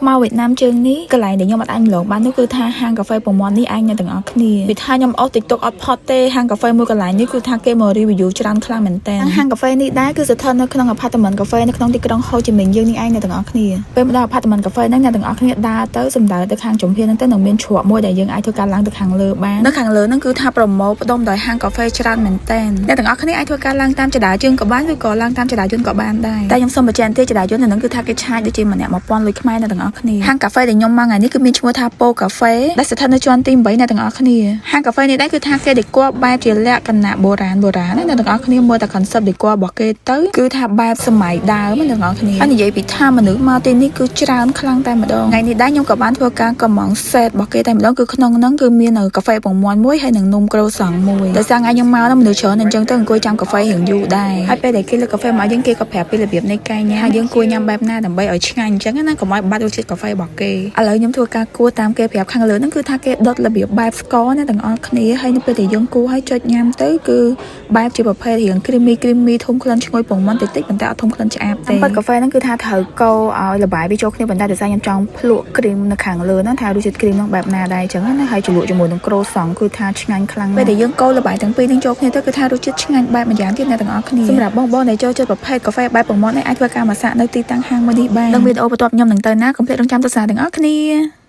មកវៀតណាមជើងនេះកន្លែងដែលខ្ញុំអត់អាចម្លងបាននោះគឺថាហាងកាហ្វេពងមាន់នេះឯងអ្នកទាំងអស់គ្នាវាថាខ្ញុំអស់ TikTok អត់ផុតទេហាងកាហ្វេមួយកន្លែងនេះគឺថាគេមក review ច្រើនខ្លាំងមែនតើហាងកាហ្វេនេះដែរគឺស្ថិតនៅក្នុង apartment កាហ្វេនៅក្នុងទីក្រុងហូជីមិញយើងនេះឯងអ្នកទាំងអស់គ្នាពេលមកដល់ apartment កាហ្វេហ្នឹងអ្នកទាំងអស់គ្នាដើរទៅសំដៅទៅខាងជំហានហ្នឹងទៅនឹងមានជ្រក់មួយដែលយើងអាចធ្វើការឡើងទៅខាងលើបាននៅខាងលើហ្នឹងគឺថាប្រមូលផ្ដុំដោយហាងកាហ្វេច្រើនមែនតើអ្នកទាំងអស់គ្នាអាចធ្វើការឡើងតាមជណ្ដើរជើងក៏បានឬក៏ឡើងតាមជណ្ដើរយន្តក៏បានដែរតែខ្ញុំសូមបញ្ជាក់បន្តិចជណ្ដើរយន្តនៅហ្នឹងគឺថាគេឆាយដូចជាម្នាក់1000លុយខ្មែរអ្នកទាំងអស់គ្នាហាងកាហ្វេដែលខ្ញុំមកថ្ងៃនេះគឺមានឈ្មោះថាប៉ូកាហ្វេដែលស្ថិតនៅជាន់ទី8អ្នកទាំងអស់គ្នាហាងកាហ្វេនេះដែរគឺថាគេ decor បែបជាលក្ខណៈបុរាណបុរាណណាអ្នកទាំងអស់គ្នាមើលតែ concept decor របស់គេទៅគឺថាបែបសម័យដើមណាអ្នកទាំងអស់គ្នាហើយនិយាយពីថាមនុស្សមកទីនេះគឺច្រើនខ្លាំងតែម្ដងថ្ងៃនេះដែរខ្ញុំក៏បានធ្វើការកម្មង់ set របស់គេតែម្ដងគឺក្នុងហ្នឹងគឺមាននៅកាហ្វេពងមាន់មួយហើយនិងនំក្រូសង់មួយដោយសារថ្ងៃខ្ញុំមកហ្នឹងមនុស្សច្រើនអញ្ចឹងទៅអង្គុយចាំកាហ្វេរៀងយូរដែរហើយពេលដែលគេលើកកាហ្វេមកយើងគេក៏ប្រាប់ពីរបៀបនៃការញ៉ាំហើយយើងគួរញ៉ាំបែបណាដើម្បីឲ្យឆ្ងាញ់អញ្ចឹងណាកុំឲ្យបាត់រសជាតិកាហ្វេរបស់គេឥឡូវខ្ញុំធ្វើការគួរតាមគេប្រាប់ខាងលើហ្នឹងគឺថាគេដុតរបៀបបែបស្ករណាទាំងអស់គ្នាហើយនៅពេលដែលយើងគូរឲ្យចុចញ៉ាំទៅគឺបែបជាប្រភេទរៀង creamy creamy ធំក្លិនឈ្ងុយពងមាន់តិចតិចប៉ុន្តែអត់ធំក្លិនឆ្អាបទេប៉ិតកាហ្វេហ្នឹងគឺថាត្រូវកូរឲ្យល្បាយវាចូលគ្នាប៉ុន្តែដោយសារខ្ញុំចង់ភ្លក់ cream នៅខាងលើហ្នឹងថារសជាតិ cream ហ្នឹងបែបណាដែរអញ្ចឹងណាហើយជ្រលក់ជាមួយនឹងក្រូសង់គឺថាឆ្ងាញ់ខ្លាំងពេលដែលយើងកូរល្បាយទាំងពីរហ្នឹងចូលគ្នាទៅគឺថារសជាតិឆ្ងាញ់បែបម្យ៉ាងទៀតអ្នកទាំងអស់គ្នាសម្រាប់បងបងដែលចូលចិត្តប្រភេទកាហ្វេបែបពងមាន់នេះអាចធ្វើការមកសាកនៅទីតាំងហាងមួយនេះបាននឹងវីដេអូបន្ទាប់ខ្ញុំនឹងទៅណាកុំភ្លេចរងចាំទស្សនាទាំងអស់គ្នា។